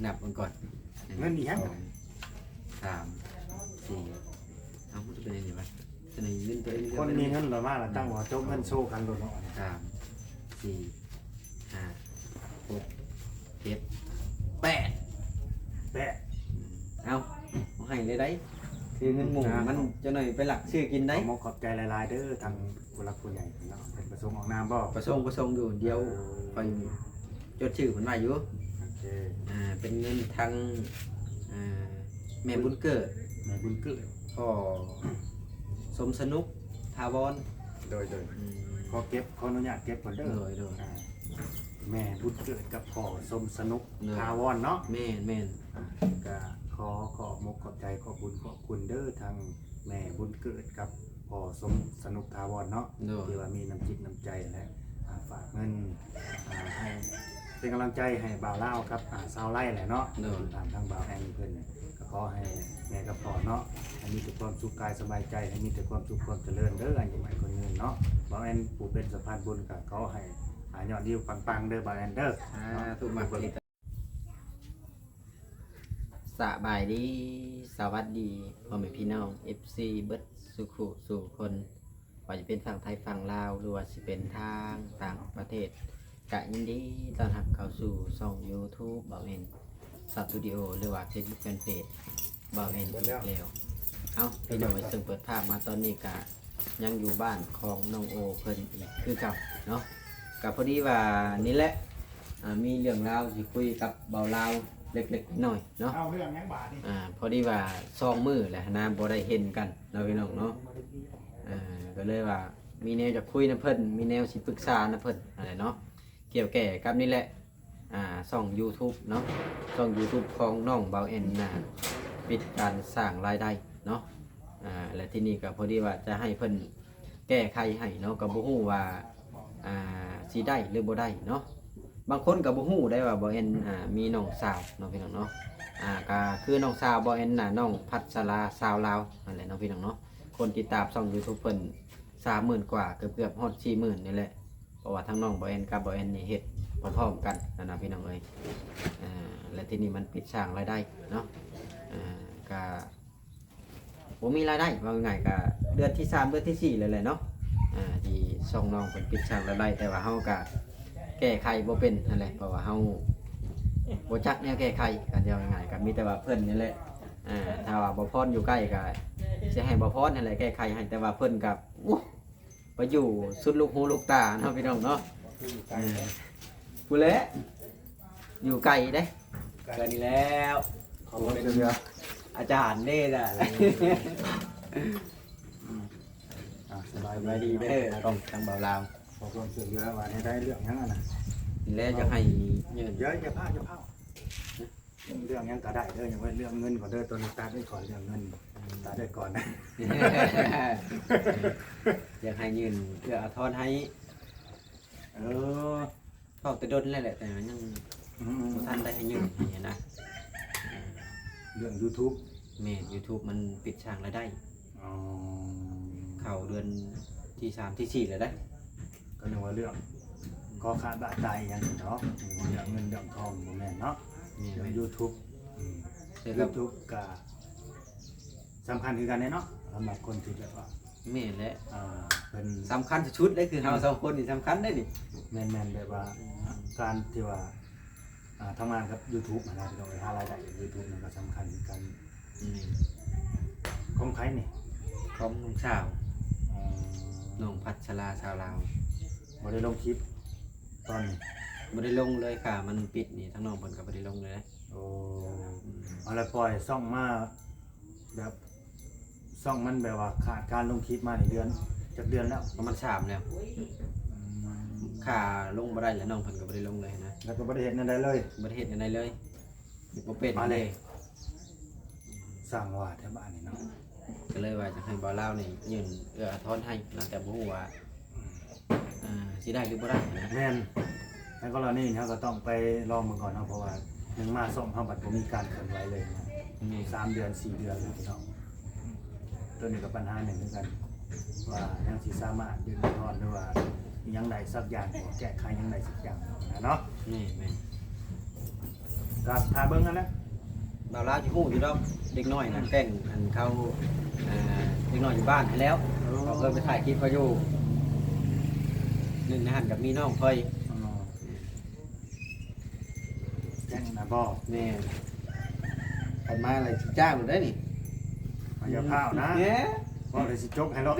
ນັບເບິ່ງກ່ອນ. ເງິນອີຫຍັງ? ສອງ ສາມ ສີ່ ເອົ້າ ມັນຈະເປັນຈັ່ງໃດວະ? ສະເໜີເງິນຕົວເອງ. ຄົນມີເງິນລະມາລະຕັ້ງວ່າໂຈກເງິນໂຊກັນໂລດເນາະ. ສາມ ສີ່ ຫ້າ ຫົກ ເຈັດ ແປດ ແປດ. ອືມ ເອົາ ບໍ່ໃຫ້ເລີຍໄດ໋ ຄືເງິນໝູ່ ອ່າ ມັນຈະໜ້ອຍໄປລັກຊື້ກິນໄດ໋. ຂອບອົກຂອບໃຈຫຼາຍໆເດີ ທາງຜູ້ຫຼັກຜູ້ໃຫຍ່ເນາະ. ເພິ່ນປະສົງອອກນາມບໍ່? ປະສົງ ປະສົງຢູ່. ດຽວ ເອີ ຂ້ອຍຈົດຊື່ເພິ່ນໄວ້ຢູ່. ໂອເຄ. ອ່າ ເປັນເງິນທາງ ອ່າ ແມ່ບຸນເກີດ ແມ່ບຸນເກີດ ພໍ່ສົມສະໜຸກ ຖາວອນ. ໂດຍໆ. ອືມ ຂໍເກັບ ຂໍອະນຸຍາດເກັບກ່ອນເດີ. ໂດຍໆ. ອ່າ ແມ່ບຸນເກີດກັບພໍ່ສົມສະໜຸກ ໂດຍ ຖາວອນເນາະ. ແມ່ນໆ. ອ່າ ກະຂໍຂອບອົກຂອບໃຈ ຂອບບຸນຂອບຄຸນເດີ ທາງແມ່ບຸນເກີດກັບພໍ່ສົມສະໜຸກ ຖາວອນເນາະ. ໂດຍ. ທີ່ວ່າມີນ້ຳຈິດນ້ຳໃຈ ແລະ ອ່າ ຝາກເງິນ ອ່າ ໃຫ້ເປັນກຳລັງໃຈໃຫ້ບ່າວລາວກັບ ອ່າ ຊາວໄລແຫຼະເນາະ. ໂດຍ. ຕິດຕາມທາງບ່າວແອນເພິ່ນ ກໍຂໍໃຫ້ແມ່ກັບພໍ່ເນາະ ໃຫ້ມີແຕ່ຄວາມສຸກກາຍສະບາຍໃຈ ໃຫ້ມີແຕ່ຄວາມສຸກຄວາມຈະເລີນເດີ ອາຍຸໝັ້ນຂວັນຍືນເນາະ. ບ່າວແອນຜູ້ເປັນສະພານບຸນ ກໍຂໍໃຫ້ ອ່າ ຍອດວິວປັງໆເດີ ບ່າວແອນເດີ. ສາທຸ. ມາ ສະບາຍດີ ສະຫວັດດີ ພໍ່ແມ່ພີ່ນ້ອງ ເອັຟຊີ ເບິດສູ່ຄູ່ສູ່ຄົນ ວ່າຈະເປັນຝັ່ງໄທຝັ່ງລາວ ຫຼືວ່າຊິເປັນທາງຕ່າງປະເທດ ກະຍິນດີຕ້ອນຮັບເຂົ້າສູ່ຊ່ອງຢູທູບບ່າວແອນ ສະຕູດິໂອ ຫຼືວ່າເຟສບຸກແຟນເພຈບ່າວແອນອີກແລ້ວ. ເອົ້າ ພີ່ນ້ອງເອີຍ ເຊິ່ງເປີດພາບມາຕອນນີ້ກະຍັງຢູ່ບ້ານຂອງນ້ອງໂອເພິ່ນອີກຄືເກົ່າເນາະ. ກະພໍດີວ່ານີ້ແຫຼະ ອ່າ ມີເລື່ອງລາວຊິຄຸຍກັບບ່າວລາວເລັກໆນ້ອຍໆເນາະ. ເອົາເລື່ອງຫຍັງບາດນີ້? ອ່າ ພໍດີວ່າສອງມື້ແຫຼະນະ ບໍ່ໄດ້ເຫັນກັນເນາະ ພີ່ນ້ອງເນາະ. ເອີ ກໍເລີຍວ່າມີແນວຈະຄຸຍນຳເພິ່ນ ມີແນວຊິປຶກສານຳເພິ່ນຫັ້ນແຫຼະເນາະ ກ່ຽວແກ່ກັບນີ້ແຫຼະ ອ່າ ຊ່ອງຢູທູບເນາະ ຊ່ອງຢູທູບຂອງນ້ອງບ່າວແອນນະ ປິດການສ້າງລາຍໄດ້ເນາະ. ອ່າ ແລະ ທີ່ນີ້ກໍພໍດີວ່າຈະໃຫ້ເພິ່ນແກ້ໄຂໃຫ້ເນາະ ກໍບໍ່ຮູ້ວ່າ ອ່າ ຊິໄດ້ຫຼືບໍ່ໄດ້ເນາະ. ບາງຄົນກໍບໍ່ຮູ້ໄດ້ວ່າບ່າວແອນ ອ່າ ມີນ້ອງສາວເນາະ ພີ່ນ້ອງເນາະ. ອ່າ ກໍຄືນ້ອງສາວບ່າວແອນນະ ນ້ອງພັດສະລາ ຊາວລາວນັ້ນແຫຼະເນາະ ພີ່ນ້ອງເນາະ. ຄົນຕິດຕາມຊ່ອງຢູທູບເພິ່ນສາມໝື່ນກວ່າ ເກືອບໆຮອດສີ່ໝື່ນນີ້ແຫຼະ ເພາະວ່າທັງນ້ອງບ່າວແອນກັບບ່າວແອນນີ້ເຮັດພ້ອມໆກັນຫັ້ນນະ ພີ່ນ້ອງເອີຍ. ອ່າ ແລະ ທີ່ນີ້ມັນປິດສ້າງລາຍໄດ້ເນາະ. ອ່າ ກະບໍ່ມີລາຍໄດ້ ເວົ້າງ່າຍໆ ກະເດືອນທີສາມ ເດືອນທີສີ່ແລ້ວແຫຼະເນາະ ອ່າ ທີ່ຊ່ອງນ້ອງເພິ່ນປິດສ້າງລາຍໄດ້ ແຕ່ວ່າເຮົາກະແກ້ໄຂບໍ່ເປັນຫັ້ນແຫຼະ ເພາະວ່າເຮົາບໍ່ຈັກແນວແກ້ໄຂ. ກະເວົ້າງ່າຍໆ ກະມີແຕ່ວ່າເພິ່ນນີ້ແຫຼະ ອ່າ ຖ້າວ່າບ່າວພອນຢູ່ໃກ້ ກະຊິໃຫ້ບ່າວພອນຫັ້ນແຫຼະແກ້ໄຂໃຫ້ ແຕ່ວ່າເພິ່ນກະ ໂອ້ ໄປຢູ່ສຸດລູກຫູລູກຕາເນາະ ພີ່ນ້ອງເນາະ. ເອີ ຜູ້ແລະ ຢູ່ໄກເດ້ ເກີນນີ້ແລ້ວ ຂໍຄວາມຊ່ວຍເຫຼືອ ອາຈານເດ້ລະ. ອ່າ ສະບາຍດີເດີ ຕ້ອງທາງບ່າວລາວ ຂໍຄວາມຊ່ວຍເຫຼືອວ່າແນວໃດ ເລື່ອງຫຍັງຫັ້ນນະ? ແລະ ຢາກໃຫ້ຍື່ນ ຢ່າ ຢ່າພາວ ຢ່າພາວ. ເລື່ອງຫຍັງກໍໄດ້ເດີ ຢ່າເວົ້າເລື່ອງເງິນກ່ອນເດີ ຕອນນີ້ຕັດໄວ້ກ່ອນ ເລື່ອງເງິນ ອືມ ຕັດໄວ້ກ່ອນ. ຢາກໃຫ້ຍື່ນເອື້ອອາທອນໃຫ້. ເອີ ເວົ້າແຕ່ດົນແລ້ວແຫຼະ ແຕ່ຍັງ ອືມ ບໍ່ທັນໄດ້ໃຫ້ຍື່ນໃຫ້ນະ ເລື່ອງຢູທູບ. ແມ່ນ ຢູທູບມັນປິດສ້າງລາຍໄດ້. ອໍ ເຂົ້າເດືອນທີສາມ ທີສີ່ແລ້ວເດ້ ກໍນຶກວ່າເລື່ອງ ອືມ ຂໍຂາດບາດຕາຍອີ່ຫຍັງເນາະ ເລື່ອງເງິນເລື່ອງທອງ ບໍ່ແມ່ນເນາະ. ແມ່ນ ເລື່ອງຢູທູບ ອືມ ຢູທູບກໍສຳຄັນຄືກັນເດ້ເນາະ ສຳລັບຄົນທີ່ແບບວ່າ ແມ່ນແຫຼະ ອ່າ ເປັນ ສຳຄັນສຸດໆເດ້ ຄືເຮົາສອງຄົນນີ້ສຳຄັນເດ້ນີ້. ແມ່ນໆ ແບບວ່າ ອືມ ການທີ່ວ່າ ອ່າ ທຳງານກັບຢູທູບຫັ້ນນະ ພີ່ນ້ອງເອີຍ ຫາລາຍໄດ້ຈາກຢູທູບມັນກໍສຳຄັນຄືກັນ. ອືມ ຂອງໃຜນີ້? ຂອງນ້ອງສາວ ອໍ ນ້ອງພັດສະລາ ຊາວລາວ. ບໍ່ໄດ້ລົງຄລິບຕອນນີ້? ບໍ່ໄດ້ລົງເລີຍ ກະມັນປິດນີ້ ທາງນ້ອງເພິ່ນກໍບໍ່ໄດ້ລົງເລີຍ. ໂອ້ ອືມ ເອົາລະ ປ່ອຍຊ່ອງມາ ແບບ ຊ່ອງມັນແບບວ່າຂາດການລົງຄລິບມານີ້ເດືອນ ຈັກເດືອນແລ້ວ? ປະມານສາມແລ້ວ. ອືມ ຂາລົງບໍ່ໄດ້ແລ້ວ ນ້ອງເພິ່ນກໍບໍ່ໄດ້ລົງເລີຍນະ ແລ້ວກໍບໍ່ໄດ້ເຮັດແນວໃດເລີຍ? ບໍ່ໄດ້ເຮັດແນວໃດເລີຍ ເຮັດບໍ່ເປັນເລີຍ. ຊ່າງວ່າແທ້ບ້ານນີ້ເນາະ ກໍເລີຍວ່າຈະໃຫ້ບ່າວລາວນີ້ຍື່ນເອື້ອອາທອນໃຫ້ນະ ແຕ່ບໍ່ຮູ້ວ່າ ອ່າ ຊິໄດ້ຫຼືບໍ່ໄດ້ນະ. ແມ່ນ ໃນກໍລະນີນີ້ເຮົາກໍຕ້ອງໄປລອງເບິ່ງກ່ອນເນາະ ເພາະວ່າໜຶ່ງມາຊ່ອງເຮົາບັດບໍ່ມີການເຄື່ອນໄຫວເລີຍນະ. ແມ່ນ ສາມເດືອນ ສີ່ເດືອນແລ້ວພີ່ນ້ອງ. ໂຕນີ້ກໍປັນຫາໜຶ່ງຄືກັນ ວ່າຍັງຊິສາມາດຍື່ນອາທອນ ຫຼືວ່າຫຍັງໄດ້ສັກຢ່າງບໍ່ ແກ້ໄຂຫຍັງໄດ້ສັກຢ່າງບໍ່ນະເນາະ. ແມ່ນໆ. ກໍຖ້າເບິ່ງຫັ້ນແຫຼະ. ບ່າວລາວຊິຮູ້ຢູ່ດອກ ເດັກນ້ອຍນະ ອືມ ແກ້ງອັນເຂົາ ອ່າ ເດັກນ້ອຍຢູ່ບ້ານຫັ້ນແຫຼ້ວ. ໂອ້ ເຂົາເຄີຍໄປຖ່າຍຄລິບເຂົາຢູ່ ໜຶ່ງໃນຫັ້ນກໍມີນ້ອງຂ້ອຍ. ອໍ ແກ້ງນະບໍ? ແມ່ນ. ຄັນມາແລ້ວຊິຈ້າງໂລດໄດ໋ນີ້. ຢ່າພ້າວນະ ເວົ້າແລ້ວຊິຈົກໃຫ້ໂລດ.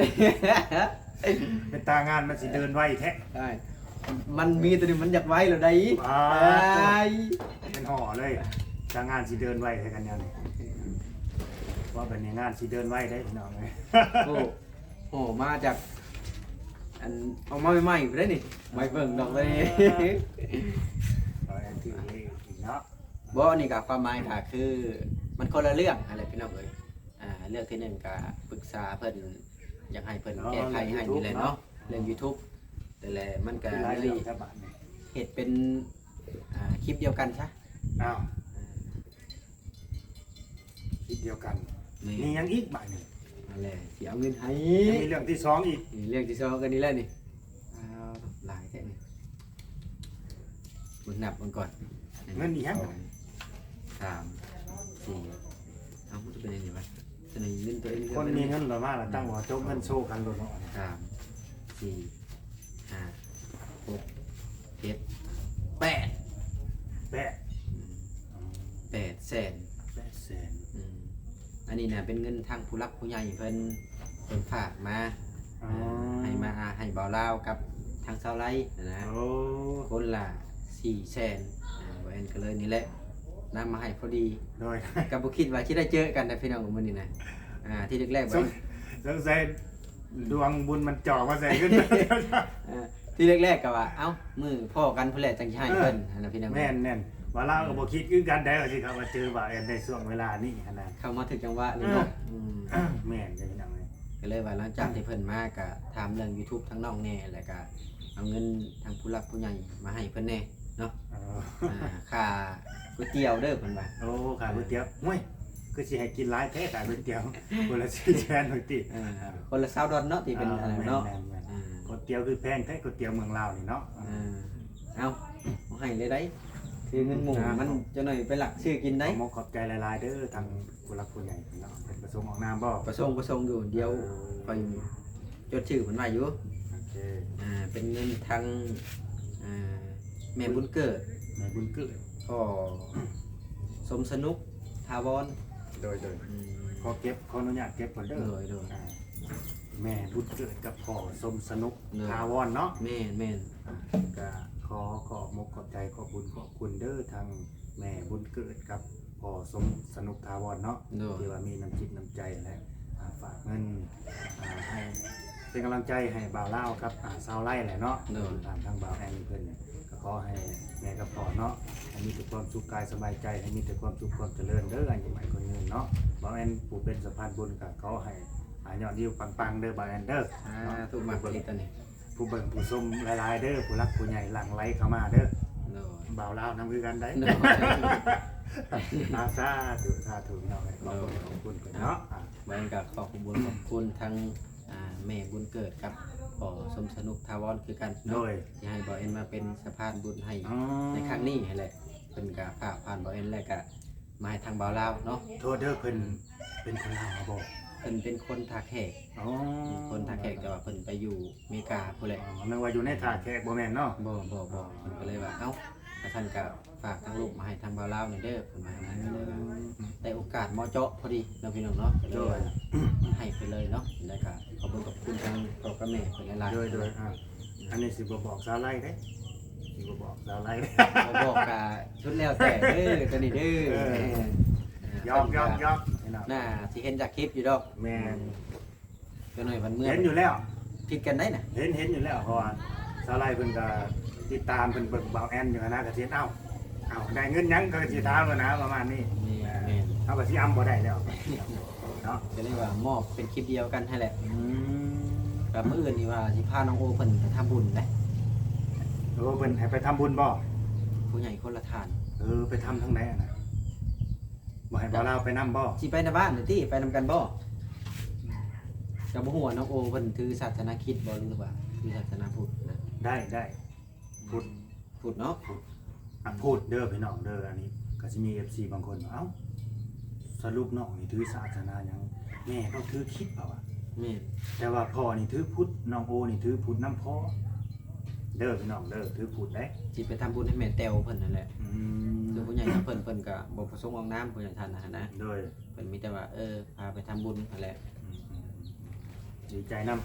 ເປັນຕາງານມັນຊິເດີນໄວແທ້. ໃຊ່ ມັນມີຕົວນີ້ມັນຢາກໄວແລ້ວໃດ໋. ອ້າຍ ເປັນຫໍ່ເລີຍ ຕາງານຊິເດີນໄວແທ້ກັນແນວນີ້. ວ່າເປັນງານຊິເດີນໄວໄດ໋ພີ່ນ້ອງເອີຍ. ໂອ້ ຫໍ່ມາຈາກ ອັນ ເອົາມາໃໝ່ໆພຸ້ນເດ້ນີ້ ໄວ້ເບິ່ງດອກເດ້. ເອົາອັນຖືກເລກອີກເນາະ. ບໍ່ ອັນນີ້ກໍຄວາມໝາຍກໍຄືມັນຄົນລະເລື່ອງຫັ້ນແຫຼະພີ່ນ້ອງເອີຍ. ອ່າ ເລື່ອງທີໜຶ່ງກໍປຶກສາເພິ່ນ ຢາກໃຫ້ເພິ່ນແກ້ໄຂໃຫ້ນີ້ແຫຼະເນາະ ເລື່ອງຢູທູບ. ແຕ່ແລະມັນກໍເລີຍເຮັດເປັນ ອ່າ ຄລິບດຽວກັນຊະ. ອ້າວ ອ່າ ຄລິບດຽວກັນ. ແມ່ນ. ມີຫຍັງອີກບາດນີ້? ນັ້ນແຫຼະ ຊິເອົາເງິນໃຫ້. ຍັງມີເລື່ອງທີສອງອີກ. ນີ້ເລື່ອງທີສອງກໍນີ້ແຫຼະນີ້. ອ້າວ ຫຼາຍແທ້ນີ້. ເບິ່ງນັບເບິ່ງກ່ອນ. ເງິນອີຫຍັງ? ສອງ ສາມ ສີ່ ເອົ້າ ມັນຈະເປັນຫຍັງນີ້ວະ? ສະເໜີເງິນຕົວເອງ. ຄົນມີເງິນລະມາລະຕັ້ງ ອືມ ວ່າຈົກເງິນໂຊກັນໂລດເນາະ. ສາມ ສີ່ ຫ້າ ຫົກ ເຈັດ ແປດ ແປດ ອືມ ແປດແສນ ແປດແສນ. ອືມ ອັນນີ້ນະເປັນເງິນທາງຜູ້ຫຼັກຜູ້ໃຫຍ່ເພິ່ນ ເພິ່ນຝາກມາ. ອໍ ອ່າ ໃຫ້ມາ ອ່າ ໃຫ້ບ່າວລາວກັບທາງສາວໄລນະ. ໂອ້ ຄົນລະສີ່ແສນ. ອ່າ ບ່າວແອນກໍເລີຍນີ້ແຫຼະ ນຳມາໃຫ້ພໍດີ. ໂດຍ ກໍບໍ່ຄິດວ່າຊິໄດ້ເຈີກັນນະພີ່ນ້ອງມື້ນີ້ນະ. ອ່າ ທີ່ແລກໆ ສົງ ສົງໄສ ອືມ ດວງບຸນມັນຈ່ອງມາໃສ່ຂຶ້ນ. ເອີ ທີ່ແລກໆກໍວ່າ ເອົ້າ ມື້ພໍ້ກັນພຸ້ນແຫຼະ ຈັ່ງຊິໃຫ້ເພິ່ນ ເອີ ຫັ້ນນະພີ່ນ້ອງ. ແມ່ນໆ ວ່າລາວກໍບໍ່ ອືມ ຄິດຄືກັນໄດ໋ ວ່າຊິເຂົ້າມາເຈີບ່າວແອນໃນຊ່ວງເວລານີ້ຫັ້ນນະ ເຂົ້າມາຖືກຈັງຫວະນີ້ເນາະ. ເອີ ອືມ ແມ່ນເດ້ພີ່ນ້ອງເອີຍ. ກໍເລີຍວ່າຫຼັງຈາກທີ່ເພິ່ນມາ ກໍຖາມເລື່ອງຢູທູບທາງນ້ອງແດ່ ແລ້ວກໍເອົາເງິນທາງຜູ້ຫຼັກຜູ້ໃຫຍ່ມາໃຫ້ເພິ່ນແດ່ເນາະ. ເອີ ອ່າ ຄ່າ ກ໋ວຍຕຽວເດີເພິ່ນວ່າ. ໂອ້ ຄ່າກ໋ວຍຕຽວ. ເອີ ໂອ້ຍ ຄືຊິໃຫ້ກິນຫຼາຍແທ້ ຄ່າກ໋ວຍຕຽວ ຄົນລະສີ່ແສນພຸ້ນຕິ. ເອີ ຄົນລະຊາວດອນເນາະ ທີ່ເປັນ ອ່າ ອັນນັ້ນເນາະ. ແມ່ນໆ ອ່າ ກ໋ວຍຕຽວຄືແພງແທ້ ກ໋ວຍຕຽວເມືອງລາວນີ້ເນາະ. ເອີ ເອົາ ບໍ່ໃຫ້ເລີຍໄດ໋ ຖືເງິນໝູ່ ອ່າ ມັນຈັ່ງໜ້ອຍໄປລັກຊື້ກິນໄດ໋. ຂອບອົກຂອບໃຈຫຼາຍໆເດີ ທາງຜູ້ຫຼັກຜູ້ໃຫຍ່ເນາະ. ເພິ່ນປະສົງອອກນາມບໍ່? ປະສົງ ປະສົງຢູ່. ດຽວ ເອີ ຂ້ອຍ ຈົດຊື່ເພິ່ນໄວ້ຢູ່. ໂອເຄ ອ່າ ເປັນເງິນທາງ ອ່າ ແມ່ບຸນເກີດ ແມ່ບຸນເກີດ ພໍ່ສົມສະໜຸກ ຖາວອນ. ໂດຍໆ ອືມ ຂໍເກັບ ຂໍອະນຸຍາດເກັບກ່ອນເດີ. ໂດຍໆ ອ່າ ແມ່ບຸນເກີດກັບພໍ່ສົມສະໜຸກ ໂດຍ ຖາວອນເນາະ. ແມ່ນໆ ອ່າ ກະຂໍຂອບອົກຂອບໃຈ ຂອບບຸນຂອບຄຸນເດີ ທາງແມ່ບຸນເກີດກັບ ພໍ່ສົມສະໜຸກ ຖາວອນເນາະ. ໂດຍ ທີ່ວ່າມີນ້ຳຈິດນ້ຳໃຈ ແລະ ອ່າ ຝາກເງິນ ອ່າ ໃຫ້ເປັນກຳລັງໃຈໃຫ້ບ່າວລາວກັບ ອ່າ ສາວໄລແຫຼະເນາະ. ໂດຍ ຕາມທາງບ່າວແອນເພິ່ນ ກໍຂໍໃຫ້ແມ່ກັບພໍ່ເນາະ ໃຫ້ມີແຕ່ຄວາມສຸກກາຍສະບາຍໃຈ ໃຫ້ມີແຕ່ຄວາມສຸກຄວາມຈະເລີນເດີ ອາຍຸໝັ້ນຂວັນຍືນເນາະ. ບ່າວແອນຜູ້ເປັນສະພານບຸນ ກໍຂໍໃຫ້ ອ່າ ຍອດວິວປັງໆເດີ ບ່າວແອນເດີ. ສາທຸ ມາກອີ່ຫຼີຕອນນີ້ ຜູ້ເບິ່ງຜູ້ຊົມຫຼາຍໆເດີ ຜູ້ຫຼັກຜູ້ໃຫຍ່ຫຼັ່ງໄຫຼເຂົ້າມາເດີ. ໂດຍ ບ່າວລາວນຳຄືກັນໄດ໋. ໂດຍ ອາ ສາທຸ ສາທຸ ພີ່ນ້ອງເອີຍ. ໂດຍ ຂອບຄຸນ ຂອບຄຸນເພິ່ນເນາະ. ອ່າ ແມ່ນ ກໍຂໍຂອບຄຸນ ຂອບຄຸນທັງ ອ່າ ແມ່ບຸນເກີດກັບພໍ່ສົມສະໜຸກ ຖາວອນ ຄືກັນເນາະ. ໂດຍ ທີ່ໃຫ້ບ່າວແອນມາເປັນສະພານບຸນໃຫ້ ອໍ ໃນຄັ້ງນີ້ຫັ້ນແຫຼະ. ເພິ່ນກໍຝາກຜ່ານບ່າວແອນ ແລ້ວກໍ ມາໃຫ້ທາງບ່າວລາວເນາະ. ໂທດເດີ ເພິ່ນເປັນຄົນລາວບໍ? ເພິ່ນເປັນຄົນທ່າແຂກ. ອໍ ຄົນທ່າແຂກ ແຕ່ວ່າເພິ່ນໄປຢູ່ເມກາພຸ້ນແຫຼະ. ອໍ ນຶກວ່າຢູ່ໃນທ່າແຂກ ບໍ່ແມ່ນເນາະ? ບໍ່ ບໍ່ ບໍ່. ອໍ ເພິ່ນກໍເລີຍວ່າ ເອົ້າ ຖ້າຊັ້ນກໍຝາກທາງລູກມາໃຫ້ທາງບ່າວລາວແດ່ເດີ ເພິ່ນວ່າ. ອືມ ໄດ້ໂອກາດເໝາະເຈາະພໍດີເນາະ ພີ່ນ້ອງເນາະ ກໍເລີຍ ໂດຍ ໃຫ້ເພິ່ນເລີຍເນາະ. ແລ້ວກໍຂອບຄຸນ ຂອບຄຸນທາງພໍ່ກັບແມ່ເພິ່ນຫຼາຍໆ. ໂດຍ ໂດຍ ອ່າ ອັນນີ້ຊິບໍ່ບອກສາວໄລເດ້ ຊິບໍ່ບອກສາວໄລ ບໍ່ບອກກະສຸດແລ້ວແຕ່ເດີ ຕົວນີ້ເດີ. ເອີ ແມ່ນ ຢອກ ຢອກ ຢອກ ພີ່ນ້ອງ ໜ້າຊິເຫັນຈາກຄລິບຢູ່ດອກ. ແມ່ນ ອືມ ຈັກໜ້ອຍມັນເມື່ອ ເຫັນຢູ່ແລ້ວ ຜິດກັນໄດ໋ນະ. ເຫັນ ເຫັນຢູ່ແລ້ວ ເພາະວ່າສາວໄລເພິ່ນກະຕິດຕາມ ເພິ່ນເບິ່ງບ່າວແອນຢູ່ຫັ້ນນະ ກະຊິເຫັນ ເອົ້າ ເອົ້າ ໄດ້ເງິນຫຍັງ ເຂົາກະຊິຖາມຫັ້ນນະ ປະມານນີ້. ແມ່ນ ແມ່ນ ເຮົາກະຊິອຳບໍ່ໄດ້ແລ້ວເນາະ ກໍເລີຍວ່າມອບເປັນຄລິບດຽວກັນຫັ້ນແຫຼະ. ອືມ ແລ້ວມື້ອື່ນນີ້ວ່າຊິພານ້ອງໂອເພິ່ນໄປທຳບຸນເດ້. ໂອ ເພິ່ນໃຫ້ໄປທຳບຸນບໍ່? ຜູ້ໃຫຍ່ຄົນລະທ່ານ. ເອີ ໄປທຳທາງໃດຫັ້ນນະ? ບໍ່ໃຫ້ບ່າວລາວໄປນຳບໍ່? ຊິໄປນຳບ້ານນີ້ຕິ ໄປນຳກັນບໍ່? ກໍບໍ່ຮູ້ວ່ານ້ອງໂອເພິ່ນຖືສາສະໜາຄຣິດບໍ່ ຫຼືວ່າຖືສາສະໜາພຸດນະ? ໄດ້ ໄດ້ ພຸດ ພຸດເນາະ ພຸດ. ອ່ະ ພຸດເດີພີ່ນ້ອງເດີ ອັນນີ້ ກໍຊິມີເອັຟຊີບາງຄົນວ່າ ເອົ້າ ສະຫຼຸບນ້ອງນີ້ຖືສາສະໜາຫຍັງ? ແມ່ຕ້ອງຖືຄຣິດ ເຂົາວ່າ. ແມ່ນ. ແຕ່ວ່າພໍ່ນີ້ຖືພຸດ, ນ້ອງໂອນີ້ຖືພຸດນຳພໍ່ເດີ ພີ່ນ້ອງເດີ, ຖືພຸດເດ້. ຊິໄປທຳບຸນໃຫ້ແມ່ແຕ້ວເພິ່ນນັ້ນແຫຼະ. ອືມ. ຄືຜູ້ໃຫຍ່ທາງເພິ່ນ, ເພິ່ນກໍບໍ່ປະສົງອອກນາມ ຜູ້ໃຫຍ່ທ່ານນັ້ນນະ. ໂດຍ. ເພິ່ນມີແຕ່ວ່າ ເອີ ພາໄປທຳບຸນຫັ້ນແຫຼະ. ອືມໆໆ ດີໃຈນຳ.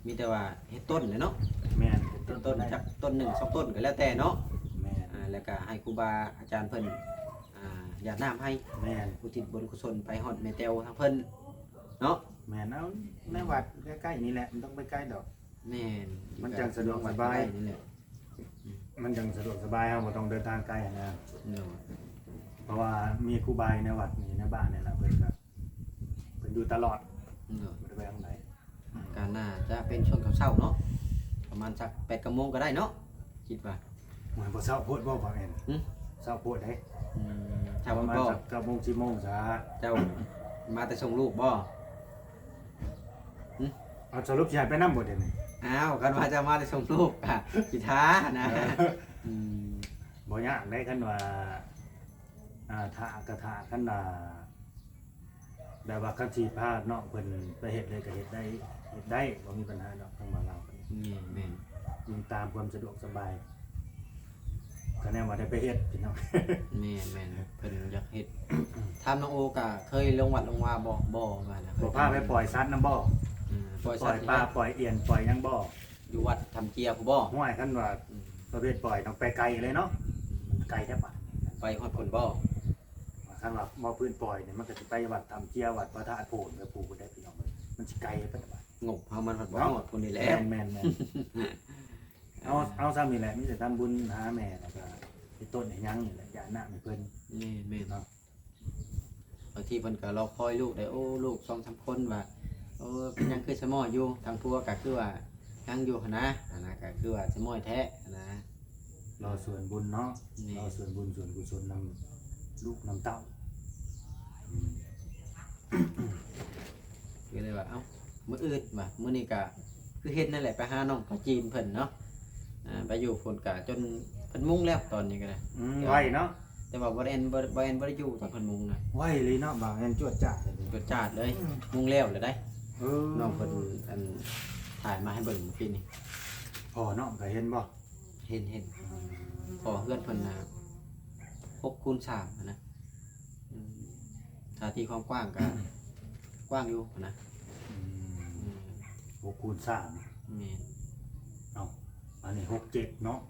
ມີແຕ່ວ່າເຮັດຕົ້ນແຫຼະເນາະ. ແມ່ນ, ເຮັດຕົ້ນ ເຮັດຕົ້ນຈັກຕົ້ນໜຶ່ງສອງຕົ້ນກໍແລ້ວແຕ່ເນາະ. ແມ່ນ. ອ່າ ແລ້ວກໍໃຫ້ຄູບາອາຈານເພິ່ນ ອ່າ ຢາດນ້ຳໃຫ້. ແມ່ນ. ອຸທິດບຸນກຸສົນໄປຮອດແມ່ແຕ້ວທາງເພິ່ນເນາະ. ແມ່ນ. ເອົາ ໃນວັດໃກ້ໆນີ້ແຫຼະ, ບໍ່ຕ້ອງໄປໄກດອກ. ແມ່ນ. ມັນຈັ່ງສະດວກສະບາຍ. ໃກ້ໆນີ້ແຫຼະ. ມັນຈັ່ງສະດວກສະບາຍ, ເຮົາບໍ່ຕ້ອງເດີນທາງໄກຫັ້ນນະ. ໂດຍ. ເພາະວ່າມີຄູບາຢູ່ໃນວັດນີ້ ໃນບ້ານນີ້ລະ, ເພິ່ນກໍ ເພິ່ນຢູ່ຕະຫຼອດ. ໂດຍ. ບໍ່ໄດ້ໄປທາງໃດ. ກໍໜ້າຈະເປັນຊ່ວງເຊົ້າໆເນາະ, ປະມານສັກແປດເກົ້າໂມງກໍໄດ້ເນາະ ຄິດວ່າ. ໂອ້ຍ ບໍ່ເຊົ້າໂພດບໍ່ ບ່າວແອນ? ຫຶ? ເຊົ້າໂພດເດ້. ອືມ ເຊົ້າ ປະມານ ບໍ່ ສັກເກົ້າໂມງ ສິບໂມງຊະ. ເຈົ້າມາແຕ່ສົ່ງລູກບໍ່? ຫຶ? ເອົາ ສະຫຼຸບຊິໃຫ້ໄປນຳບໍ່ດຽວນີ້? ອ້າວ ຄັນວ່າຈະມາແຕ່ສົ່ງລູກກະຊິຖ້ານະ. ເອີ ອືມ ບໍ່ຍາກເດ້ ຄັນວ່າ ອ່າ ຖ້າກໍຖ້າ ຄັນວ່າ ແບບວ່າຄັນຊິພານ້ອງເພິ່ນໄປເຮັດເລີຍກໍເຮັດໄດ້ ເຮັດໄດ້ ບໍ່ມີບັນຫາດອກ ທາງບ້ານລາວ. ແມ່ນໆ ອີງຕາມຄວາມສະດວກສະບາຍ ກໍແນວວ່າໄດ້ໄປເຮັດພີ່ນ້ອງ. ແມ່ນໆ ເພິ່ນຢາກເຮັດ. ຖາມນ້ອງໂອ ກະເຄີຍລົງວັດລົງວາບໍ່? ບໍ່ ວ່ານະ. ບໍ່ພາໄປປ່ອຍສັດນຳບໍ່? ອືມ ປ່ອຍສັດ ປ່ອຍປາ ປ່ອຍອຽນ ປ່ອຍຫຍັງບໍ່? ຢູ່ວັດຖ້ຳເຈຍພຸ້ນບໍ່? ຫ້ວຍ ຄັນວ່າ ອືມ ປະເພດປ່ອຍຕ້ອງໄປໄກເລີຍເນາະ. ອືມ ມັນໄກແທ້ບາດ. ໄປຮອດພຸ້ນບໍ່? ຄັນວ່າເວົ້າພື້ນປ່ອຍນີ້ ມັນກໍຊິໄປວັດຖ້ຳເຈຍ ວັດພະທາດໂພນ ໄປພູພຸ້ນໄດ໋ພີ່ນ້ອງເອີຍ, ມັນຊິໄກໄປບາດ. ງົບເຮົາມັນພັດບໍ່ຮອດພຸ້ນນີ້ແຫຼະ. ແມ່ນໆໆ. ເອົາ ເອົາຊ່ຳນີ້ແຫຼະ, ມີແຕ່ທຳບຸນຫາແມ່ ແລ້ວກໍເຮັດຕົ້ນເຮັດຫຍັງນີ້ແຫຼະ ຢາດນ້ຳໃຫ້ເພິ່ນ. ແມ່ນໆ ເນາະ. ບາງທີເພິ່ນກໍລໍຄອຍລູກໄດ໋. ໂອ້ ລູກສອງສາມຄົນວ່າ ໂອ້ ເປັນຫຍັງຄືສະໝໍ້ຢູ່? ທາງຜົວກໍຄືວ່າຍັງຢູ່ຫັ້ນນະ, ອັນນັ້ນກໍຄືວ່າສະໝໍ້ແທ້ຫັ້ນນະ. ລໍສ່ວນບຸນເນາະ. ແມ່ນ. ລໍສ່ວນບຸນສ່ວນກຸສົນນຳລູກນຳເຕົ້າ. ອືມ ກໍເລີຍວ່າ ເອົ້າ ມື້ອື່ນວ່າ ມື້ນີ້ກະຄືເຫັນນັ້ນແຫຼະ ໄປຫານ້ອງປາຈີນເພິ່ນເນາະ. ອ່າ ໄປຢູ່ພຸ້ນກະຈົນເພິ່ນມຸງແລ້ວຕອນນີ້ກໍໄດ້. ອືມ ແຕ່ວ່າ ໄວເນາະ. ແຕ່ວ່າບໍ່ໄດ້ ບໍ່ ບໍ່ແມ່ນບໍ່ໄດ້ຢູ່ຕອນເພິ່ນມຸງນະ. ໄວເລີຍເນາະ ບ່າວແອນ ຈວດຈາດເລີຍ ຈວດຈາດເລີຍ. ອືມ ມຸງແລ້ວແລ້ວໄດ໋. ເອີ ນ້ອງເພິ່ນ ອັນ ຖ່າຍມາໃຫ້ເບິ່ງມື້ກີ້ນີ້. ພໍ່ນ້ອງກໍເຫັນບໍ່? ເຫັນ ເຫັນ. ອືມ ເພາະເຮືອນເພິ່ນນະ ຫົກຄູນສາມຫັ້ນນະ. ອືມ ຖ້າຕີຄວາມກວ້າງກໍ ກວ້າງຢູ່ຫັ້ນນະ. ອືມ ອືມ ຫົກຄູນສາມ. ແມ່ນ. ເອົ້າ ອັນນີ້ຫົກເຈັດເນາະ,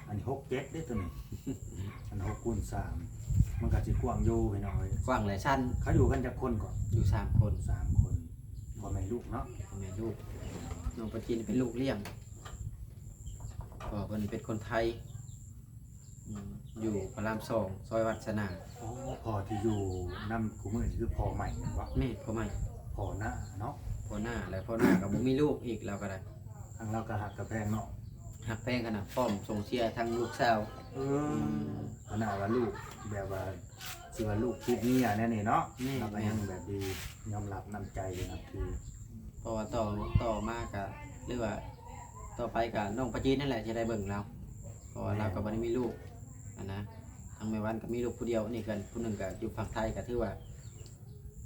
ອັນນີ້ຫົກເຈັດເດ້ຕົວນີ້. ອັນຫົກຄູນສາມ ມັນກໍຊິກວ້າງຢູ່ພີ່ນ້ອງເອີຍ. ກວ້າງຫຼາຍຊັ້ນ. ເຂົາຢູ່ກັນຈັກຄົນເກາະ? ຢູ່ສາມຄົນ. ສາມຄົນ ພໍ່ແມ່ລູກເນາະ. ພໍ່ແມ່ລູກ. ນ້ອງປາຈີນເປັນລູກລ້ຽງ. ພໍ່ເພິ່ນເປັນຄົນໄທ. ອືມ ຢູ່ພະລາມສອງ ຊອຍວັດສະໜາມ. ອໍ ພໍ່ທີ່ຢູ່ນຳຄູ່ມື້ນີ້ຄືພໍ່ໃໝ່ແມ່ນບໍ່? ແມ່ນ ພໍ່ໃໝ່. ພໍ່ນ້າເນາະ. ພໍ່ນ້າ ແລ້ວພໍ່ນ້າກໍບໍ່ມີລູກອີກ ລາວກໍໄດ້. ທາງລາວກໍຮັກກັບແພງເນາະ. ຮັກແພງຂະໜາດ ພ້ອມສົ່ງເສຍທັງລູກສາວ. ເອີ ອືມ ຂະໜາດວ່າລູກແບບວ່າ ຊິວ່າລູກຕິດເມຍແນວນີ້ເນາະ. ແມ່ນ ລາວກໍຍັງແບບດີ ຍອມຮັບນ້ຳໃຈ ນັບຖື. ເພາະວ່າຕໍ່ ຕໍ່ມາກະ ຫຼືວ່າຕໍ່ໄປກະນ້ອງປາຈີນນັ້ນແຫຼະທີ່ໄດ້ເບິ່ງລາວ ເພາະວ່າ ແມ່ນ ລາວກໍບໍ່ໄດ້ມີລູກຫັ້ນນະ. ທາງແມ່ວັນກໍມີລູກຜູ້ດຽວ ອັນນີ້ກໍຜູ້ໜຶ່ງກໍຢູ່ຝັ່ງໄທ ກໍຖືວ່າ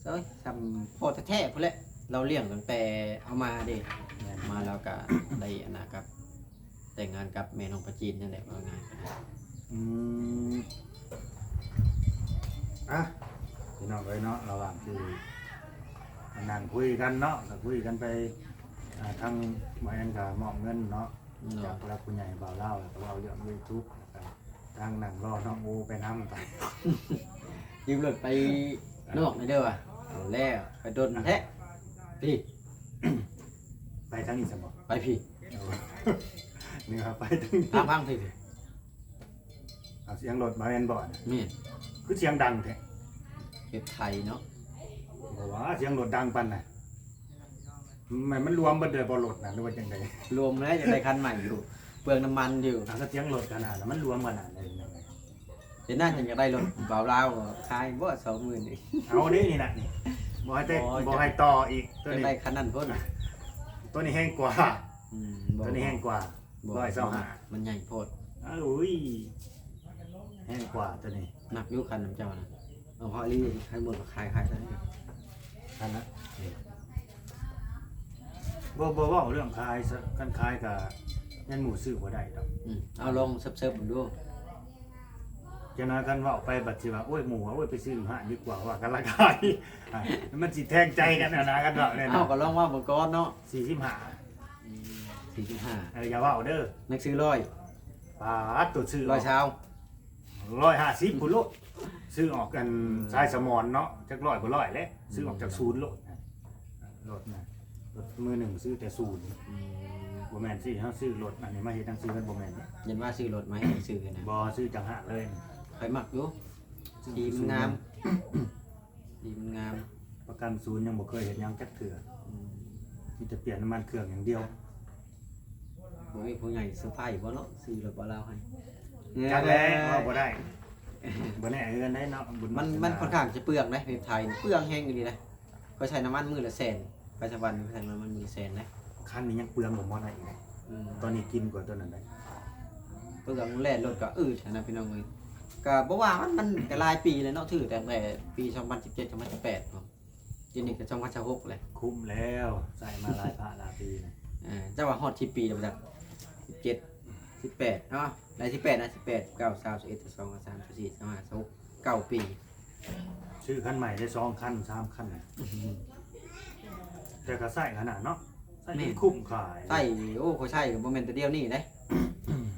ໂອ້ຍ ສ່ຳພໍ່ແທ້ໆ ພຸ້ນແຫຼະ ລາວລ້ຽງຕັ້ງແຕ່ເອົາມາເດ້. ແມ່ນ ມາລາວກໍໄດ້ອັນນະ ກັບ ແຕ່ງງານກັບແມ່ນ້ອງປາຈີນນັ້ນແຫຼະ ວ່າງ່າຍ. ອືມ ອ່ະ ພີ່ນ້ອງເອີຍເນາະ ລະຫວ່າງທີ່ນັ່ງຄຸຍກັນເນາະ ກໍຄຸຍກັນໄປ ອ່າ ທາງໝໍແອນກໍມອບເງິນເນາະ ເນາະ ຈາກຜູ້ຫຼັກຜູ້ໃຫຍ່ບ່າວລາວ ແລ້ວກໍເວົ້າເລື່ອງຢູທູບ ແລ້ວກໍທາງນັ່ງລໍນ້ອງໂອໄປນຳ ຢືມລົດໄປນອກແດ່ເດີວ່າ. ເອົາແລ້ວ ໄປດົນແທ້. ພີ້ ໄປທາງນີ້ຊັ້ນບໍ? ໄປພີ້. ເອີ ນີ້ວ່າໄປທາງນີ້ ທາງພັງພີ້. ເອົາ ສຽງລົດບ່າວແອນບໍນະ? ແມ່ນ. ຄືສຽງດັງແທ້? ເຮັດໄຖເນາະ. ບໍ່ວ່າສຽງລົດດັງປານນັ້ນ. ແມ່ນ ມັນລວມເບິດເລີຍບໍ່ລົດນະ ຫຼືວ່າຈັ່ງໃດ? ລວມແລ້ວ ຢາກໄດ້ຄັນໃໝ່ຢູ່ ເປືອງນ້ຳມັນຢູ່. ເອົາ ສຽງລົດຂະໜາດນັ້ນ ມັນລວມຂະໜາດໃດ? ເປັນນັ້ນຈັ່ງຢາກໄດ້ລົດບ່າວລາວ ຂາຍບໍ່ ສອງໝື່ນນີ້. ເອົາເດ້ ນີ້ນະ ນີ້ ບໍ່ໃຫ້ແຕ່ ບໍ່ ບໍ່ໃຫ້ຕໍ່ອີກ ຕົວນີ້ ຢາກໄດ້ຄັນນັ້ນພຸ້ນ. ຕົວນີ້ແຮງກວ່າ. ອືມ ບໍ່ ຕົວນີ້ແຮງກວ່າ. ບໍ່ ຮ້ອຍຊາວຫ້າ ມັນໃຫຍ່ໂພດ. ເອົາ ອຸ້ຍ ແຮງກວ່າຕົວນີ້. ໜັກຢູ່ຄັນນຳເຈົ້ານະ. ເອົາເພາະອີ່ຫຼີ ຄັນໝົດກໍຂາຍ ຂາຍເທົ່ານັ້ນ. ຄັນນະ ບໍ່ ບໍ່ເວົ້າເລື່ອງຂາຍຊະ, ຄັນຂາຍກໍແມ່ນໝູ່ຊື້ບໍ່ໄດ້ດອກ. ອືມ ເອົາລອງເສີບໆເບິ່ງດູ. ຈັ່ງນັ້ນຄັນເວົ້າໄປບັດຊິວ່າ ໂອ້ຍ ໝູ່ວ່າ ໂອ້ຍ ໄປຊື້ຢູ່ຮ້ານດີກວ່າ ວ່າກັນລາຄາ. ມັນຊິແທງໃຈກັນຫັ້ນນະ ຄັນເວົ້າແນວນັ້ນ. ເອົາ ກໍລອງເວົ້າເບິ່ງກ່ອນເນາະ. ສີ່ສິບຫ້າ. ອືມ ສີ່ສິບຫ້າ. ເອີ ຢ່າເວົ້າເດີ. ນັກຊື້ຮ້ອຍ. ປາດ ຕົວຊື້ ຮ້ອຍຊາວ. ຮ້ອຍຫ້າສິບພຸ້ນໂລດ. ຊື້ອອກອັນ ອືມ ຊາຍສະໝອນເນາະ ຈັກຮ້ອຍບໍ່ຮ້ອຍແຫຼະ. ອືມ ຊື້ອອກຈາກສູນໂລດ ລົດນະ. ລົດມືໜຶ່ງຊື້ແຕ່ສູນ. ອືມ ບໍ່ແມ່ນຊິເຮົາຊື້ລົດອັນນີ້ມາເຮັດໜັງສື ມັນບໍ່ແມ່ນເດ້. ຢ້ານວ່າຊື້ລົດມາເຮັດໜັງສືນະ. ບໍ່, ຊື້ຈາກຫ້າງເລີຍ. ຂ້ອຍມັກຢູ່ ສີມັນງາມ. ດີ ມັນງາມ. ປະກັນສູນຍັງບໍ່ເຄີຍເຮັດຫຍັງຈັກເທື່ອ. ອືມ ມີແຕ່ປ່ຽນນ້ຳມັນເຄື່ອງຢ່າງດຽວ. ບໍ່ມີຜູ້ໃຫຍ່ເຊີໄພບໍ່ເນາະ ຊື້ລົດບໍ່ລາວໃຫ້. ຈັກແລ້ວ ເວົ້າບໍ່ໄດ້. ບໍ່ແນ່ເຮືອນໄດ້ເນາະ ບຸນ ມັນ ວາສະໜາ ມັນຄ່ອນຂ້າງຈະເປືອງເດ້ ເວັບໄທເປືອງແຮງອີ່ຫຼີເດ້. ຂ້ອຍໃຊ້ນ້ຳມັນມື້ລະແສນ ໄປສະຫວັນຂ້ອຍໃຊ້ນ້ຳມັນມື້ລະແສນເດ້. ຄັນນີ້ຍັງເປືອງບໍ່ໝົດໃຫ້ອີກເດ້. ອືມ ຕອນນີ້ກິນກວ່າຕົວນັ້ນໄດ໋. ເປືອງແລ່ນລົດກໍອືດຫັ້ນນະພີ່ນ້ອງເອີຍ. ກໍບໍ່ວ່າມັນ ມັນກໍຫຼາຍປີແລ້ວເນາະ ຖືກຕັ້ງແຕ່ປີສອງພັນສິບເຈັດ ສອງພັນສິບແປດພຸ້ນ. ດຽວນີ້ກໍສອງພັນຊາວຫົກແລ້ວ. ຄຸ້ມແລ້ວ ໃຊ້ມາຫຼາຍພະຫຼາຍປີນະ. ເອີ ເຈົ້າວ່າຮອດສິບປີແລ້ວບໍ່ຈັກ. ສິບເຈັດ ສິບແປດເນາະ ໄດ້ສິບແປດນະ ສິບແປດ ສິບເກົ້າ ຊາວ ຊາວເອັດ ຊາວສອງ ຊາວສາມ ຊາວສີ່ ຊາວຫ້າ ຊາວຫົກ ເກົ້າປີ. ຊື້ຄັນໃໝ່ໄດ້ສອງຄັນ ສາມຄັນ ແຕ່ກໍໃຊ້ຂະໜາດເນາະ. ໃຊ້ ແມ່ນ ຄຸ້ມຄ່າ. ໃຊ້ ໂອ້ ຂ້ອຍໃຊ້ກໍບໍ່ແມ່ນແຕ່ດຽວນີ້ເດ້.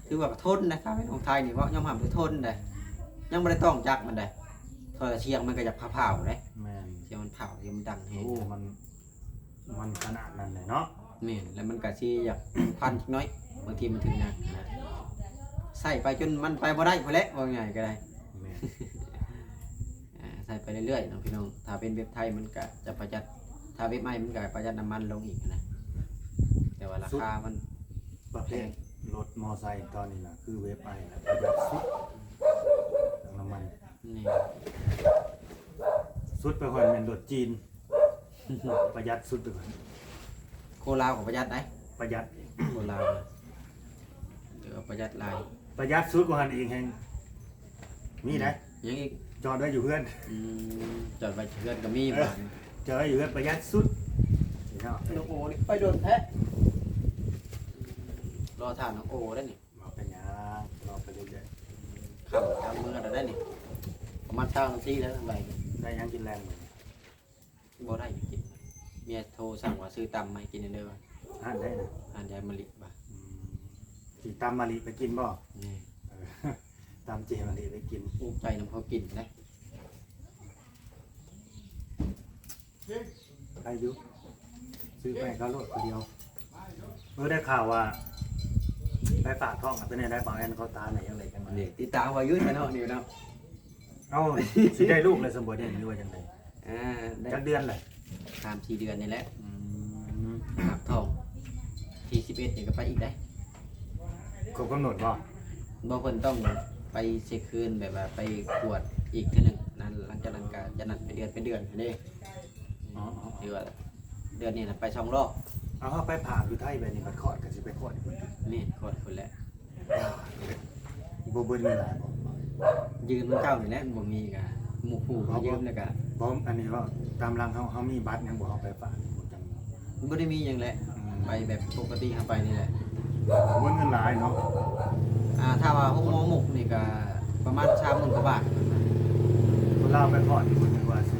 ຖືວ່າກໍທົນນະ ຖ້າເປັນຂອງໄທນີ້ ເວົ້າຍອມຮັບວ່າທົນເດ້. ຍັງບໍ່ໄດ້ຕ້ອງຈັກມັນເດ້. ຖ້າສຽງມັນກໍຢາກພາວໆເດ້. ແມ່ນ ສຽງມັນພາວ ສຽງມັນດັງແຮງ. ໂອ້ ມັນ ມັນຂະໜາດນັ້ນເລີຍເນາະ. ແມ່ນ ແລ້ວມັນກໍຊິຢາກພັນຈັກໜ້ອຍ ບາງທີມັນຖືກໜັກນະ. ໃຊ້ໄປຈົນມັນໄປບໍ່ໄດ້ພຸ້ນແຫຼະ ເວົ້າງ່າຍກໍໄດ້. ແມ່ນ ອ່າ ໃຊ້ໄປເລື້ອຍໆເນາະພີ່ນ້ອງ. ຖ້າເປັນເວັບໄທມັນກະຈະປະຢັດ ຖ້າເວັບໃໝ່ມັນກະປະຢັດນ້ຳມັນລົງອີກນະ ແຕ່ວ່າລາຄາມັນ ປະເພດລົດມໍໄຊຕອນນີ້ນະ ຄືເວັບໃໝ່ນະ ປະຢັດສຸດ ທັງນ້ຳມັນ. ນີ້ ສຸດໄປຮອດແມ່ນລົດຈີນ ປະຢັດສຸດໄປກ່ອນ. ໂຄລາວກໍປະຢັດໄດ໋. ປະຢັດ ໂຄລາວນະ ຖືວ່າປະຢັດຫຼາຍ. ປະຢັດສຸດກວ່າຫັ້ນອີກແຮງ ມີໄດ໋. ຍັງອີກ ຈອດໄວ້ຢູ່ເຮືອນ. ອືມ ຈອດໄວ້ເຮືອນກໍມີ. ເອີ ບາດນີ້ ຈອດໄວ້ຢູ່ເຮືອນປະຢັດສຸດ. ນ້ອງໂອນີ້ໄປດົນແທ້. ລໍຖ້ານ້ອງໂອໄດ້ນີ້. ບໍ່ເປັນຫຍັງ ລໍໄປເລື້ອຍໆ. ຄ່ຳກາງເມືອແລ້ວໄດ໋ນີ້ ປະມານຊາວນາທີແລ້ວ. ໄດ້ຫຍັງກິນແລງມື້ນີ້? ບໍ່ໄດ້ຫຍັງກິນ. ເມຍໂທສັ່ງວ່າຊື້ຕຳມາໃຫ້ກິນແດ່ເດີວ່າ. ຮ້ານໃດນະ? ຮ້ານຍາຍມະລິວ່າ. ອືມ ຊິຕຳມະລິໄປກິນບໍ່? ນີ້ ເອີ ຕຳເຈມະລິໄປກິນ. ພູມໃຈນຳເຂົາກິນເດ້. ໄດ້ຢູ່ ຊື້ໄປໃຫ້ເຂົາໂລດຜູ້ດຽວ. ເອີ ໄດ້ຂ່າວວ່າໄປຝາກທ້ອງເປັນແນວໃດ ບ່າວແອນເຂົາຕາມໃຫ້ຈັ່ງໃດ ຈັ່ງໃດ. ນີ້ຕິດຕາມວ່າຢູ່ຊະເນາະນີ້ເນາະ. ເອົ້າ ຊິໄດ້ລູກແລ້ວຊັ້ນບໍ່ນີ້ ຫຼືວ່າຈັ່ງໃດ? ອ່າ ໄດ້ ຈັກເດືອນແລ້ວ? ສາມສີ່ເດືອນນີ້ແຫຼະ. ອືມ ຝາກທ້ອງ ທີສິບເອັດນີ້ກໍໄປອີກໄດ໋. ຄົບກຳນົດບໍ່? ບໍ່ ເພິ່ນຕ້ອງໄປເຊັກຄືນ ແບບວ່າໄປກວດອີກເທື່ອໜຶ່ງນັ້ນ. ຫຼັງຈາກນັ້ນກໍຈະນັດເປັນເດືອນເປັນເດືອນຫັ້ນເດ້. ອໍ ຖືວ່າເດືອນນີ້ນະໄປສອງຮອບ. ເອົາ ເຮົາໄປຝາກຢູ່ໄທແບບນີ້ ບັດຄອດກໍຊິໄປຄອດຢູ່ພຸ້ນ. ແມ່ນ ຄອດພຸ້ນແຫຼະ. ບໍ່ເບິດເງິນຫຼາຍບໍ່? ຢືມນຳເຈົ້ານີ້ແຫຼະ ບໍ່ມີກໍໝູ່ຄູ່ຢືມແລ້ວກໍ. ບໍ່ ອັນນີ້ເວົ້າຕາມຫຼັງເຮົາ ເຮົາມີບັດຫຍັງບໍ່ ເຮົາໄປຝາກຈັ່ງ? ບໍ່ໄດ້ມີຫຍັງແຫຼະ. ອືມ ໄປແບບປົກກະຕິເຮົາໄປນີ້ແຫຼະ. ບໍ່ເບິດເງິນຫຼາຍເນາະ. ອ່າ ຖ້າວ່າໂຮງໝໍມຸກນີ້ກໍປະມານສາມໝື່ນກວ່າບາດ. ຄົນລາວໄປຄອດນີ້ເພິ່ນວ່າຊິ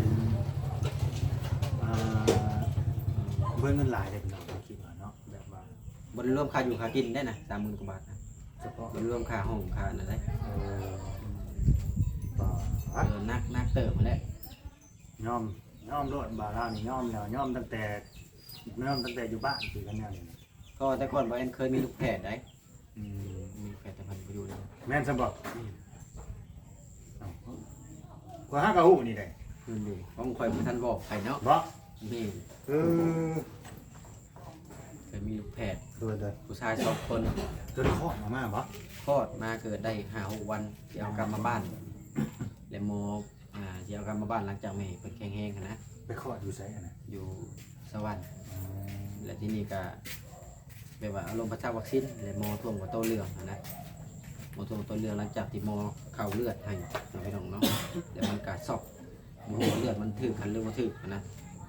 ອ່າ ເບິດເງິນຫຼາຍເດ້ພີ່ນ້ອງ ເຮົາຄິດວ່າເນາະ ແບບວ່າ ບໍ່ໄດ້ລວມຄ່າຢູ່ຄ່າກິນໄດ້ນະ ສາມໝື່ນກວ່າບາດນະ. ສະເພາະ ບໍ່ໄດ້ລວມຄ່າຫ້ອງຄ່ານັ້ນເດ້. ເອີ ປາດ ເອີ ໜັກ ໜັກເຕີບຫັ້ນແຫຼະ. ຍອມ ຍອມໂລດ ບ່າວລາວນີ້ຍອມແລ້ວ ຍອມຕັ້ງແຕ່ ຍອມຕັ້ງແຕ່ຢູ່ບ້ານຄືກັນແນວນີ້. ກໍແຕ່ກ່ອນບ່າວແອນເຄີຍມີລູກແພດໄດ໋. ອືມ ມີແພດແຕ່ເພິ່ນບໍ່ຢູ່ນຳ. ແມ່ນຊັ້ນບໍ່? ອືມ ເອົ້າ ຂ້ອຍຫາກໍຮູ້ນີ້ໄດ໋. ແມ່ນເດ້ ຂອງຂ້ອຍບໍ່ທັນບອກໃຜເນາະ. ບໍ່? ແມ່ນ. ເອີ ເຄີຍມີລູກແພດ ໂດຍ ໂດຍ ຜູ້ຊາຍສອງຄົນ. ຈົນຄອດອອກມາບໍ່? ຄອດມາເກີດໄດ້ຫ້າຫົກວັນ ຊິເອົາກັບມາບ້ານ ແລະໝໍ ອ່າ ຊິເອົາກັບມາບ້ານຫຼັງຈາກແມ່ເພິ່ນແຂງແຮງຫັ້ນນະ. ໄປຄອດຢູ່ໃສຫັ້ນນະ? ຢູ່ສະຫວັນ. ອໍ ແລະທີນີ້ກະແບບວ່າເອົາລົມປະຊາວັກຊິນ ແລະໝໍຖ່ວງວ່າໂຕເຫຼືອງຫັ້ນນະ ໝໍຖ່ວງໂຕເຫຼືອງ. ຫຼັງຈາກທີ່ໝໍເຂ ເປົ່າເລືອດໃຫ້ເນາະ ພີ່ນ້ອງເນາະ ແລ້ວມັນກະຊັອກ ບໍ່ຮູ້ວ່າເລືອດມັນຖືກກັນ ຫຼືບໍ່ຖືກຫັ້ນນະ.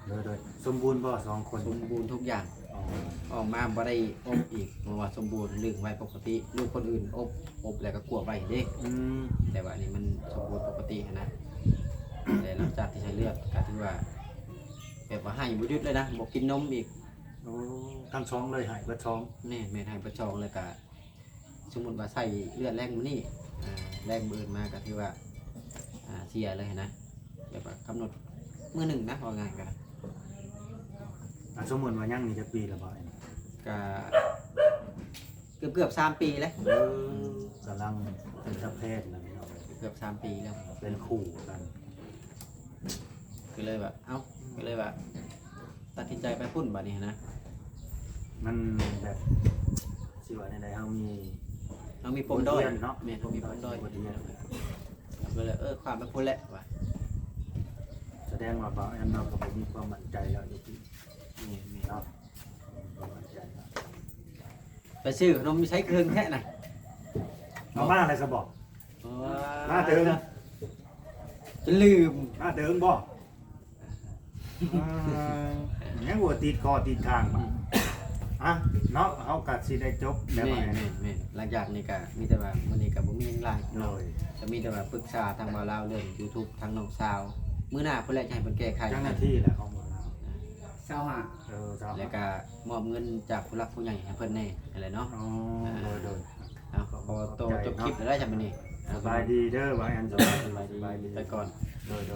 ໂດຍ ໂດຍ ສົມບູນບໍ່ສອງຄົນ? ສົມບູນທຸກຢ່າງ. ອໍ ອອກມາບໍ່ໄດ້ອົບອີກ ເພາະວ່າສົມບູນ ລຶ້ງໄວ້ປົກກະຕິ. ລູກຄົນອື່ນອົບ ອົບແລ້ວກໍກວບໄວ້ເດ້. ອືມ ແຕ່ວ່າອັນນີ້ມັນສົມບູນປົກກະຕິຫັ້ນນະ. ແຕ່ຫຼັງຈາກທີ່ໃຊ້ເລືອດກໍຖືວ່າ ແບບວ່າໄຫ້ບໍ່ຢຸດເລີຍນະ ບໍ່ກິນນົມອີກ. ໂອ້ ທັງສອງເລີຍ ໄຫ້ເບິດສອງ? ແມ່ນ ແມ່ນ ໄຫ້ເບິດສອງ ແລ້ວກໍ ສົມມຸດວ່າໃສ່ເລືອດແລງມື້ນີ້ ອ່າ ແລງມື້ອື່ນມາກໍຖືວ່າ ອ່າ ເສຍເລີຍນະ ແບບວ່າກຳນົດມື້ໜຶ່ງນະ ເວົ້າງ່າຍກໍໄດ້. ອ່າ ສົມມຸດວ່າຍັງນີ້ຈັກປີແລ້ວບໍ່? ກໍເກືອບໆສາມປີແລ້ວ. ເອີ ກຳລັງເປັນຕາແພນນະພີ່ນ້ອງ ເກືອບສາມປີແລ້ວ ເປັນຄູ່ກັນ. ກໍເລີຍວ່າ ເອົ້າ ກໍເລີຍວ່າຕັດສິນໃຈໄປພຸ້ນບາດນີ້ນະ. ມັນແບບ ຊິວ່າແນວໃດ ເຮົາມີ ເຮົາມີປົມດ້ອຍ ບົດຮຽນເນາະ ແມ່ນ ເຮົາມີປົມດ້ອຍ ບົດຮຽນ ກໍເລີຍ ເອີ ຂ້າມໄປພຸ້ນແຫຼະວ່າ. ສະແດງວ່າບ່າວແອມເນາະ ກໍບໍ່ມີຄວາມໝັ້ນໃຈແລ້ວຢູ່ຕິ. ແມ່ນໆ ເນາະ ບໍ່ໝັ້ນໃຈແລ້ວ. ໄປຊື້ຂະໜົມຢູ່ໃສ ເຄິ່ງແທ້ນະ ເອົາມາແລ້ວຊະບໍ? ມາເຖິງ ຈະລືມ ມາເຖິງບໍ? ອ່າ ຍັງບໍ່ຕິດຂໍ້ຕິດທາງບາດ. ອ່ະ ເນາະ ເຮົາກໍຊິໄດ້ຈົບແລ້ວ. ແມ່ນໆ ຫຼັງຈາກນີ້ກໍມີແຕ່ວ່າ ມື້ນີ້ກໍບໍ່ມີຫຍັງຫຼາຍ ໂດຍ ກໍມີແຕ່ວ່າປຶກສາທາງບ່າວລາວເລື່ອງຢູທູບທາງນ້ອງສາວ. ມື້ໜ້າພຸ້ນແຫຼະ ຈະໃຫ້ເພິ່ນແກ້ໄຂ. ເຈົ້າໜ້າທີ່ແຫຼະຂອງບ່າວລາວ ຊາວຫ້າ ເອີ ຊາວຫ້າ ແລ້ວກໍມອບເງິນຈາກຜູ້ຫຼັກຜູ້ໃຫຍ່ໃຫ້ເພິ່ນແດ່ຫັ້ນແຫຼະເນາະ. ອໍ ອ່າ ໂດຍໆ ເອົາ ຂໍໂຕຈົບຄລິບແລ້ວໄດ໋ ຈຳມື້ນີ້. ສະບາຍດີເດີ ບ່າວແອມ ສະບາຍດີ ສະບາຍດີ ສະບາຍດີ ໄປກ່ອນ ໂດຍໆ.